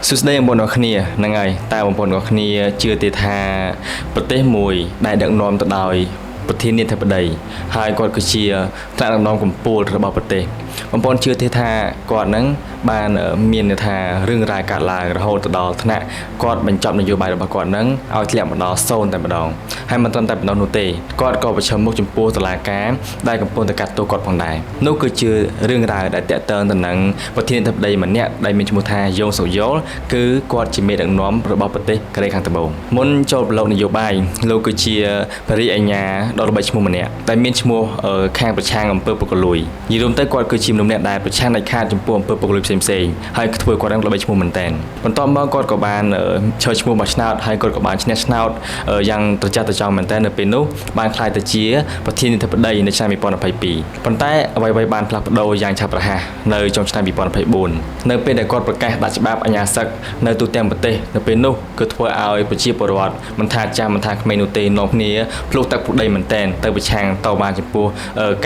សួស្តីបងប្អូនអរគ្នាហ្នឹងហើយតើបងប្អូនអរគ្នាជឿទេថាប្រទេសមួយដែលដឹកនាំទៅដោយប្រធានាធិបតីហើយគាត់គឺជាថ្នាក់ដឹកនាំកម្ពុជារបស់ប្រទេសបងប្អូនជឿទេថាគាត់ហ្នឹងបានមានន័យថារឿងរ៉ាវកើតឡើងរហូតទៅដល់ថ្នាក់គាត់បញ្ចប់នយោបាយរបស់គាត់ហ្នឹងឲ្យធ្លាក់មកដល់សូន្យតែម្ដងហើយមិនត្រឹមតែប៉ុណ្ណោះនោះទេគាត់ក៏ប្រឈមមុខចំពោះតុលាការដែលកំពុងតែកាត់ទោសគាត់ផងដែរនោះគឺជារឿងរ៉ាវដែលតាក់ទងទៅនឹងប្រធានាធិបតីម្នាក់ដែលមានឈ្មោះថាយ៉ុងសុកយ៉ុលគឺគាត់ជាមេដឹកនាំរបស់ប្រទេសកូរ៉េខាងត្បូងមុនចូលប្រឡូកនយោបាយលោកគឺជាព្រះរាជអាជ្ញាដ៏ល្បីឈ្មោះម្នាក់ដែលមានឈ្មោះខាងប្រឆាំងអំពើពុករលួយនិយាយរួមទៅគាត់គឺជាមនុស្សម្នាក់ដែលប្រឆាំងដាច់ខាតចំពោះអំពើពុករលួយផ្សេងៗហើយធ្វើគាត់នឹងល្បីឈ្មោះមែនទែនបន្ទាប់មកគាត់ក៏បានឈរឈ្មោះបោះឆ្នោតហើយគាត់ក៏បានឈ្នះឆ្នោតយ៉ាងត្រចះត្រចង់មែនទែននៅពេលនោះបានក្លាយទៅជាប្រធានាធិបតីនៅឆ្នាំ2022ប៉ុន្តែអ្វីៗបានផ្លាស់ប្ដូរយ៉ាងឆាប់រហ័សនៅចុងឆ្នាំ2024នៅពេលដែលគាត់ប្រកាសដាក់ច្បាប់អាជ្ញាសឹកនៅទូទាំងប្រទេសនៅពេលនោះគឺធ្វើឲ្យប្រជាពលរដ្ឋមិនថាចាស់មិនថាក្មេងនោះទេនាំគ្នាភ្លុកទឹកភ្លុកដីមែនទែនទៅប្រឆាំងតវ៉ាចំពោះ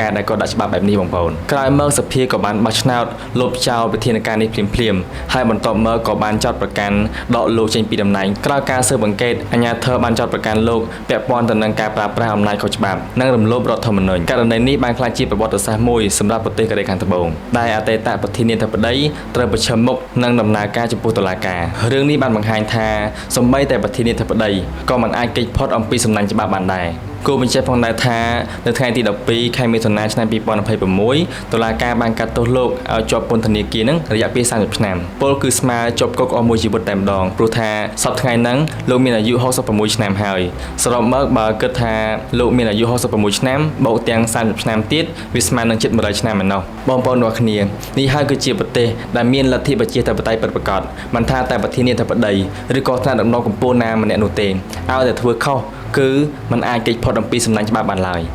ការដែលគាត់ដាក់ច្បាប់បែបនេះបងប្អូនក្រោយមកសភាក៏បានបោះឆ្នោតលុបចោលវិធានការនេះភ្លាមៗហើយបន្ទាប់មកក៏បានចោទប្រកាន់ដកលោកចេញពីតំណែងក្រោយការស៊ើបអង្កេតអាជ្ញាធរបានចោទប្រកាន់លោកពាក់ព័ន្ធទៅនឹងការប្រើប្រាស់អំណាចខុសច្បាប់និងរំលោភរដ្ឋធម្មនុញ្ញករណីនេះបានក្លាយជាប្រវត្តិសាស្ត្រមួយសម្រាប់ប្រទេសកូរ៉េខាងត្បូងដែលអតីតប្រធានាធិបតីត្រូវប្រឈមមុខនឹងដំណើរការចំពោះតុលាការរឿងនេះបានបង្ហាញថាសូម្បីតែប្រធានាធិបតីក៏មិនអាចគេចផុតអំពីសំណាញ់ច្បាប់បានដែរគួរបញ្ជាក់ផងដែរថានៅថ្ងៃទី12ខែមិថុនាឆ្នាំ2026តុលាការបានកាត់ទោសលោកឲ្យជាប់ពន្ធនាគារនឹងរយៈពេល30ឆ្នាំពលគឺស្មើជាប់គុកអស់មួយជីវិតតែម្ដងព្រោះថាសប្តាហ៍ថ្ងៃហ្នឹងលោកមានអាយុ66ឆ្នាំហើយសរុបមកបើគិតថាលោកមានអាយុ66ឆ្នាំបូកទាំង30ឆ្នាំទៀតវាស្មើនឹងជិត100ឆ្នាំឯណោះបងប្អូនរាល់គ្នានេះហើយគឺជាប្រទេសដែលមានលទ្ធិប្រជាធិបតេយ្យពិតប្រាកដមិនថាតែប្រធានាធិបតីឬក៏ថ្នាក់ដឹកនាំកម្ពុជាណាម្នាក់នោះទេឲ្យតែធ្វើខុសគឺมันអាចគេចផុតអំពីសំណាញ់ច្បាប់បានឡើយ។